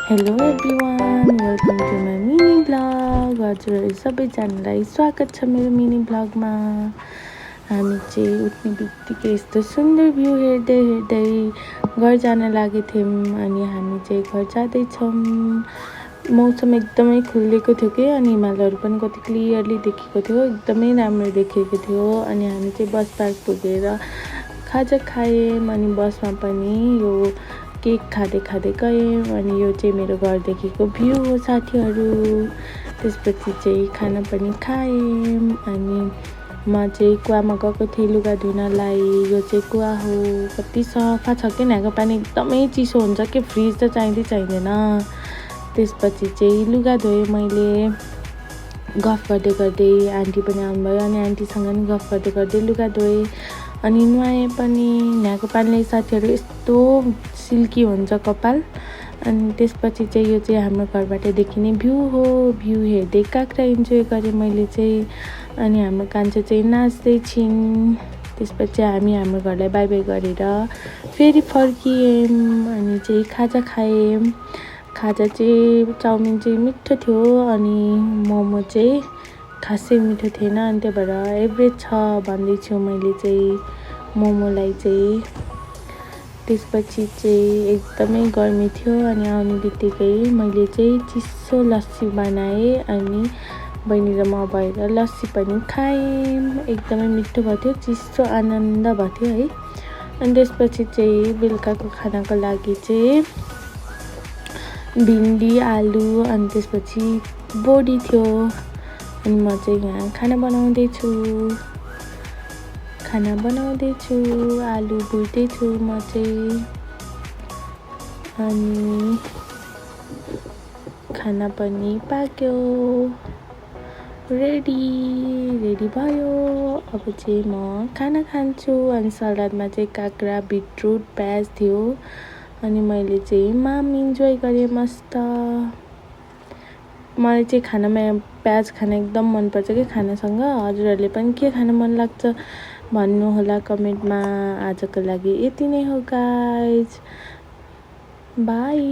Hello everyone, welcome to my mini blog. हजुरहरू सबैजनालाई स्वागत छ मेरो मिनी ब्लगमा। हामी चाहिँ उठ्ने बित्तिकै यस्तो सुन्दर भ्यू हेर्दै हेर्दै घर जान लागेको थियौँ। अनि हामी चाहिँ घर जाँदैछौँ। मौसम एकदमै खुलेको थियो कि, अनि हिमालहरू पनि कति क्लियरली देखेको थियो, एकदमै राम्रो देखेको थियो। अनि हामी चाहिँ बस पार्क पुगेर खाजा खायौँ। अनि बसमा पनि यो केक खाँदै खाँदै गयौँ। अनि यो चाहिँ मेरो घरदेखिको भ्यू हो साथीहरू। त्यसपछि चाहिँ खाना पनि खायौँ। अनि म चाहिँ कुवामा गएको थिएँ लुगा धुनलाई। यो चाहिँ कुवा हो, कति सफा छ कि, यहाँको पानी एकदमै चिसो हुन्छ कि, फ्रिज त चाहिँदैन। त्यसपछि चाहिँ लुगा धोएँ मैले, गफ गर्दै गर्दै। आन्टी पनि आउनुभयो, अनि आन्टीसँग पनि गफ गर्दै गर्दै लुगा धोएँ। अनि नुहाएँ पनि। यहाँको पानीले साथीहरू यस्तो सिल्की हुन्छ कपाल। अनि त्यसपछि चाहिँ यो चाहिँ हाम्रो घरबाट देखिने भ्यू हो। भ्यू हेर्दै काँक्रा इन्जोय गरेँ मैले चाहिँ। अनि हाम्रो कान्छो चाहिँ नाच्दै छिन्। त्यसपछि हामी हाम्रो घरलाई बाई बाई गरेर फेरि फर्कियौँ। अनि चाहिँ खाजा खायौँ। खाजा चाहिँ चाउमिन चाहिँ मिठो थियो, अनि मोमो चाहिँ खासै मिठो थिएन। अनि त्यही भएर एभरेज छ भन्दैछु मैले चाहिँ मोमोलाई चाहिँ। त्यसपछि चाहिँ एकदमै गर्मी थियो, अनि आउने बित्तिकै मैले चाहिँ चिसो लस्सी बनाएँ। अनि बहिनी र म भएर लस्सी पनि खायौँ। एकदमै मिठो भएको थियो, चिसो आनन्द भएको थियो है। अनि त्यसपछि चाहिँ बेलुकाको खानाको लागि चाहिँ भिन्डी, आलु, अनि त्यसपछि बोडी थियो। अनि म चाहिँ यहाँ खाना बनाउँदैछु, आलु भुट्दैछु म चाहिँ। अनि खाना पनि पाक्यो, रेडी भयो। अब चाहिँ म खाना खान्छु। अनि सलादमा चाहिँ काँक्रा, बिटरुट, प्याज थियो। अनि मैले चाहिँ इन्जोय गरेँ मस्त। मलाई चाहिँ खानामा प्याज खान एकदम मनपर्छ कि खानासँग। हजुरहरूले पनि के खान मन लाग्छ भन्नु होला कमेन्टमा। आजको लागि यति नै हो गाइज, बाई।